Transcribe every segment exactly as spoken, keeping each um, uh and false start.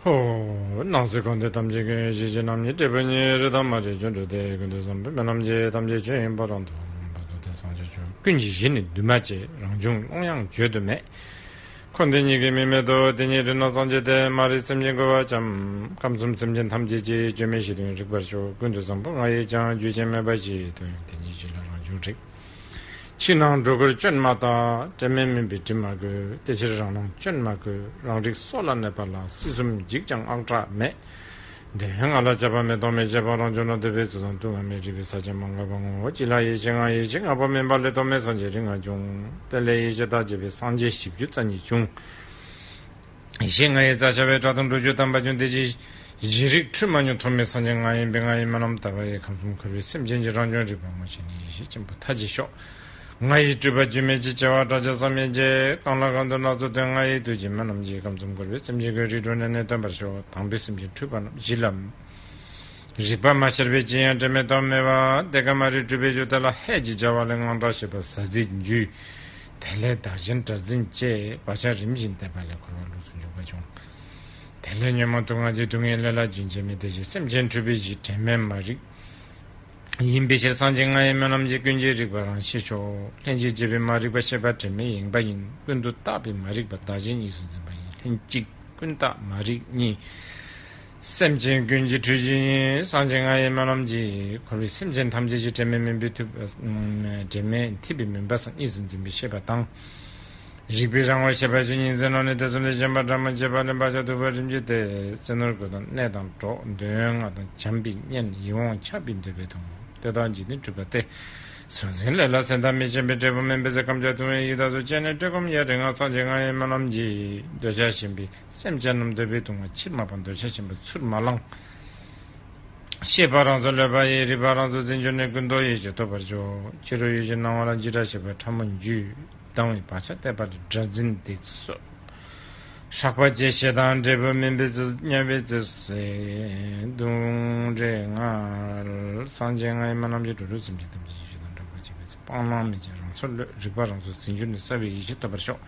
ཨོ། སྣང་སྲིད་ཀུན་ཏུ་ཐམས་ཅད་ཀུན། གཞི་ཆེ་རྣམ་གཉིས་སྤྲོས་པ་ཉིད། རིགས་དང་མ་རིག་ཆོས་འཕྲུལ་ཏེ། ཀུན་ཏུ་བཟང་པོའི་སྨོན་ལམ་གྱིས། ཐམས་ཅད་ཆོས་ཡིན་པར་རྟོགས་པར་འདོད་པ་དེ། སངས་རྒྱས་ཆོས་ཀུན་གྱི་གཞི་ནི་འདུས་མ་བྱས། རང་བྱུང་ཀློང་ཡངས་བརྗོད་དུ་མེད། འཁོར་འདས་གཉིས་ཀྱི་དམིགས་མེད་དུ། དེ་ཉིད་རིག་ན་སངས་རྒྱས་ཏེ། མ་རིག་སེམས་ཅན་ཀུན་པ་འཁྱམས། ཁམས་གསུམ་སེམས་ཅན་ཐམས་ཅད་ཀྱི། བཅོས་མིན་གཞི་དོན་རིག་པར་ཤོག། ཀུན་ཏུ་བཟང་པོ་ང་ཡིས་ཀྱང་། རྒྱུད་ཆེན་མེད་པ་བཞིའི་དོན། དེ་ཉིད་གཞི་ལ་རང་བྱུང་རིག། ཕྱི་ནང་སྒྲོ་སྐུར་སྐྱོན་མ་བཏགས། དྲི་མས་མུན་པའི་དྲི་མ་གོས། དེ་ཕྱིར་རང་སྣང་སྐྱོན་མ་གོས། རང་རིག་སོ་ལ་གནས་པ་ལ། སྲིད་གསུམ་འཇིག་ཀྱང་ཨང་གྲངས་མེད། འདོད་ཡོན་ལྔ་ལ་སྤྱད་པ་མེད། རྟོག་མེད་སྤྱད་པ་རང་བྱུང་ལ། འདོད་པའི་ཚུལ་དང་ལྟུང་བ་མེད། རིག་པའི་ས་ཆ་མ་འགགས་པ་ངོ་། གཅིག་ལ་ཡིད་ཆེས་ལྔ། ཡིད་ཆེས་ལྔ་པོ་མིན་པ་ལས། རྟོག་མེད་སངས་རྒྱས་རིག་ལྔ་འབྱུང་། དེ་ལས་ཡིད་ཆེས་དག་བྱས་པས། སངས་རྒྱས་བཞི་བཅུ་རྩ་གཉིས་འབྱུང་། ཡེ་ཤེས་ལྔ་ཡི་རྩལ་ཤར་བས། སྒྲ་དང་དྲུག་ཅུ་ཐམ་པ་འབྱུང་། དེ་ཕྱིར་གཞི་རིག་འཁྲུལ་མ་མྱོང་ཐོགས་མེད་སངས་རྒྱས། ང་ཡིན་པས་ང་ཡི་སྨོན་ལམ་བཏབ་པ་ཡིས། ཁམས་གསུམ་འཁོར་བའི་སེམས་ཅན་གྱི། རང་བྱུང་རིག་པ་ངོ་ཤེས་ནས། ཡེ་ཤེས་ཆེན་པོ་མཐར་ཕྱིན་ཤོག། ང་ཡི་སྤྲུལ་པ་སྒྱུ་མའི་ཕྱིར། བྱ་བ་བྲག་ཅ་ས་མེད་བྱེད། གང་ལ་གང་འདུལ་སྣ་ཚོགས་སྟོན། ང་ཡི་ཐུགས་ཀྱི་སྨོན་ལམ་གྱིས། ཁམས་གསུམ་འཁོར་བའི་སེམས་ཅན་ཀུན། རིགས་དྲུག་གནས་ནས་སྟོན་པར་ཤོག། དང་པོའི་སེམས་ཅན་འཁྲུལ་པ་རྣམས་གཞི་ལ། རིག་པ་མ་ཤར་བའི་ཅི་ཡང་དྲན་མེད་རྟོག་མེད་པ། དེ་ཀ་མ་རིག་འཁྲུལ་པའི་རྒྱུ། དེ་ལ་ཧད་ཀྱིས་སྦྱར་བ་ལས། དངངས་སྐྲག་ཤེས་པ་ཟ་ཟིའི་རྒྱུ། དེ་ལས་བདག་གཞན་དགྲར་འཛིན་བཅས། བག་ཆགས་རིམ་བཞིན་བརྟས་པ་ལས། འཁོར་བ་ལུགས་སུ་འཇུག་པ་བྱུང་། དེ་ལས་ཉོན་མོངས་དུག་ལྔ་གཅིག། སྡུག་བསྔལ་ལས་ལ་རྒྱུན་ཆད་མེད། དེ་ཕྱིར་སེམས་ཅན་འཁྲུལ་པའི་གཞི། དྲན་མེད་མ་རིག་ཡིན་པའི་ཕྱིར། སངས་རྒྱས་ང་ཡི་སྨོན་ལམ་གྱིས། ཀུན་གྱི་རིག་པ་རང་ཤེས་ཤོག། ལྷན་ཅིག་བྱེད་པའི་མ་རིག་པ། ཤེས་པ་དྲན་མེད་ཡེངས་པ་ཡིན། ཀུན་ཏུ་བརྟགས་པའི་མ་རིག་པ། བདག་གཞན་གཉིས་སུ་འཛིན་པ་ཡིན། ལྷན་ཅིག་ཀུན་བརྟགས་མ་རིག་གཉིས། སེམས་ཅན་ཀུན་གྱི་འཁྲུལ་གཞི་ཡིན། སངས་རྒྱས་ང་ཡི་སྨོན་ལམ་གྱིས། འཁོར་བའི་སེམས་ཅན་ཐམས་ཅད་ཀྱི། དྲན་མེད་མུན་པའི་ཐིབས། དྲན་མེད་ཐིབས་པའི་མུན་པ་སངས། གཉིས་སུ་འཛིན་པའི་ཤེས་པ་དང་། རིག་པའི་རང་ངོ་ཤེས་པ་བཞི། གཉིས་འཛིན་རྣམས་ནི། དེ་གསུམ་ལས་གཞན་པ་སྒྲ་མི་འབྱེད་པ་ལས། བག་ཆགས་དུག་པ་རིམ་གྱིས་བརྟས། བཙན་ནོར་དགོས་དང་གནས་དང་གྲོགས། འདོད་ཡོན་ལྔ་དང་བྱམས་པའི་གཉེན། ཡིད་འོང་ཆགས་པའི་འདོད་པའི་དུག། དེ་དག་འཇིག་རྟེན་འཁྲུལ་པ་སྟེ། གཟུང་འཛིན་ལས་ལ་སེམས་ཐག་མི་ཆོད་པའི། འབྲས་བུ་མུན་པའི་ཚེ། ཁམས་ཆགས་ལྟུང་བའི་ཡིད། དག་ཏུ་བྱས་ནས་བཀྲེས་སྐོམ་ཡ་རེ་ང་། སངས་རྒྱས་ང་ཡི་སྨོན་ལམ་གྱིས། འདོད་ཆགས་ཞེན་པའི་སེམས་ཅན་རྣམས། འདོད་པའི་དུག་ལྔ་ཕྱིར་མ་སྤངས། འདོད་ཆགས་ཞེན་པ་ཚུར་མ་བླངས། ཤེས་པ་རང་སོར་ལྷོད་པ་ཡིས། རིག་པ་རང་སོར་འཛིན་གྱུར་ནས། ཀུན་རྟོག་ཡེ་ཤེས་ཐོབ་པར་ཤོག། ཕྱི་རོལ་ཡུལ་གྱི་སྣང་བ་ལ། འཇིགས་སྐྲག་ཤེས་པ་ཕྲ་མོ་འགྱུས། སྡང་བའི་བག་ཆགས་བརྟས་པ་ལས། དགྲར་འཛིན་བདེ་སོགས་ཧྲག་པ་བཅས། ཞེ་སྡང་འབྲས་བུ་མུན་པའི་རྩེ། དམྱལ་བའི་རྩེ་ཟེར། དུག་ལྔ་སངས་རྒྱས་ང་ཡི་སྨོན་ལམ་གྱིས། འགྲོ་དྲུག་སེམས་ཅན་ཐམས་ཅད་ཀྱི། ཞེ་སྡང་འགྲོ་ཁ་བྱེད་པའི་ཚེ། སྤང་བླང་མི་བྱེད་རང་སོར་ལྷོད། རིག་པ་རང་སོར་འཛིན་གྱུར་ནས། གསལ་བའི་ཡེ་ཤེས་ཐོབ་པར་ཤོག།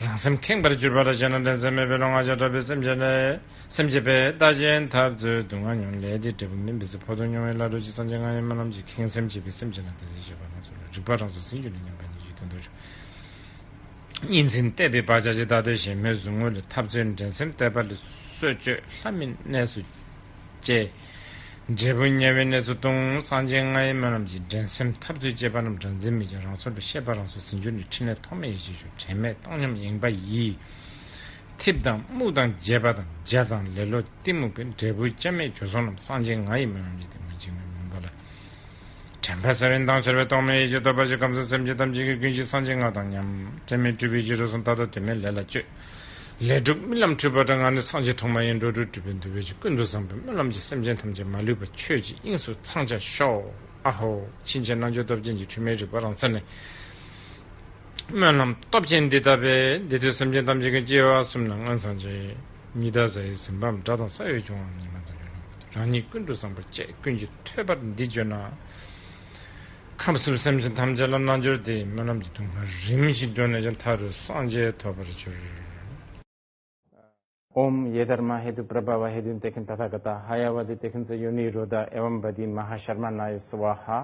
རང་སེམས་ཁེངས་པར་གྱུར་པ་ལ། ཞེན་ན་འགྲན་སེམས་མེད་པའི་བློ། ང་རྒྱལ་དྲག་པའི་སེམས་བསྐྱེད་ལས། སེམས་བསྐྱེད་པས་བདག་གཞན་འཐབ་རྩོད་དུག་ལྔ་མྱོང་། ལས་དེའི་འབྲས་བུ་མུན་པའི་ཚེ། ཕོག་ཐུག་མྱོང་བའི་བླ་སྒྲུབ་ཀྱིས། སངས་རྒྱས་ང་ཡི་སྨོན་ལམ་གྱིས། ཁེངས་སེམས་བསྐྱེད་པའི་སེམས་ཅན་ལ། དེ་ཚེ་ཞེས་པ་ལ་སོགས་ལ། རིག་པ་རང་སོར་འཛིན་གྱུར་ནས། མཉམ་པ་ཉིད་ཀྱི་དོན་དུ་ཞོག། གཉིས་འཛིན་བརྟས་པའི་བག་ཆགས་ཀྱིས། བདག་ལྟའི་ཞེན་མེད་གཟུགས་ངོ་ལས། འཐབ་རྩོད་འགྲན་སེམས་བརྟས་པ་ལས། གསོད་གཅོད་ལྷ་མིན་གནས་སུ་སྐྱེ། འབྲས་བུ་དམྱལ་བའི་གནས་སུ་ལྟུང་། སངས་རྒྱས་ང་ཡི་སྨོན་ལམ་གྱིས། འགྲན་སེམས་འཐབ་རྩོད་བཅས་པ་རྣམས། དགྲར་འཛིན་མི་བྱེད་རང་སོར་ལྷོད། ཤེས་པ་རང་སོར་འཛིན་གྱུར་ནས། ཕྲིན་ལས་ཐོགས་མེད་ཡེ་ཤེས་ཤོག། དྲན་མེད་བཏང་སྙོམས་ཡེངས་པ་ཡིས། ཐིབས་དང་རྨུགས་དང་བརྗེད་པ་དང་། འཇའ་དང་ལེ་ལོ་གཏི་མུག་པའི། འབྲས་བུ་སྐྱབས་མེད་བྱོལ་སོང་རྣམས། སངས་རྒྱས་ང་ཡི་སྨོན་ལམ་གྱིས། དེ་ངོས་འཇིགས་མེད་མུན་པ་ལ། དྲན་པ་གསལ་བས་མདངས་འཆར་བའི། རྟོག་མེད་ཡེ་ཤེས་ཐོབ་པར་ཤོག། ཁམས་གསུམ་སེམས་ཅན་ཐམས་ཅད་ཀྱི། ཀུན་གཞི་སངས་རྒྱས་ང་དང་མཉམ། དྲན་མེད་སྤྲུལ་པའི་རྒྱུ་རུ་སོང་། ད་ལྟ་དོན་མེད་ལས་ལ་སྤྱོད། ལས་སྒྲུབ་རྨི་ལམ་འཁྲུལ་པ་དང་། ང་ནི་སངས་རྒྱས་ཐོག་མ་ཡིན། འགྲོ་དྲུག་སྒྲིབ་པའི་འདུ་བྱེད་ཀྱིས། ཀུན་ཏུ་བཟང་པོའི་སྨོན་ལམ་གྱིས། སེམས་ཅན་ཐམས་ཅད་མ་ལུས་པ། ཆོས་ཀྱི་དབྱིངས་སུ་ཚང་བྱ་ཤོག། ཨ་ཧོ། ཕྱིན་ཆད་རྣལ་འབྱོར་སྟོབས་ཅན་གྱིས། འཁྲུལ་མེད་རིག་པ་རང་རྩལ་ནས། སྨོན་ལམ་སྟོབས་ཆེན་འདི་བཏབ་པས། འདི་དུས་སེམས་ཅན་ཐམས་ཅད་ཀྱི། སྐྱེ་བ་གསུམ་ན་མངོན་སངས་རྒྱས། ཉི་ཟླ་གཟའ་ཡི་ཟིན་པའམ། སྒྲ་དང་ས་འོག་འབྱུང་བའམ། ཉི་མ་དང་ཆུ་ལྷུང་གི་དུས། རང་ཉིད་ཀུན་ཏུ་བཟང་པོར་བཅས། ཀུན་གྱིས་ཐོས་པར་འདི་བརྗོད་ན། ཁམས་གསུམ་སེམས་ཅན་ཐམས་ཅད་ལ། རྣལ་འབྱོར་དེ་ཡི་སྨོན་ལམ་གྱིས། དུག་ལྔ་རིམ་བཞིན་གྲོལ་ནས་ཀྱང་། མཐའ་རུ་སངས་རྒྱས་ཐོབ་པར་འགྱུར། ओम ये धर्मा हेतु प्रभावा हेतु देखें तथागता हयावती देखें च योनि रोधा एवं बदी महाशर्मा नाय स्वाहा।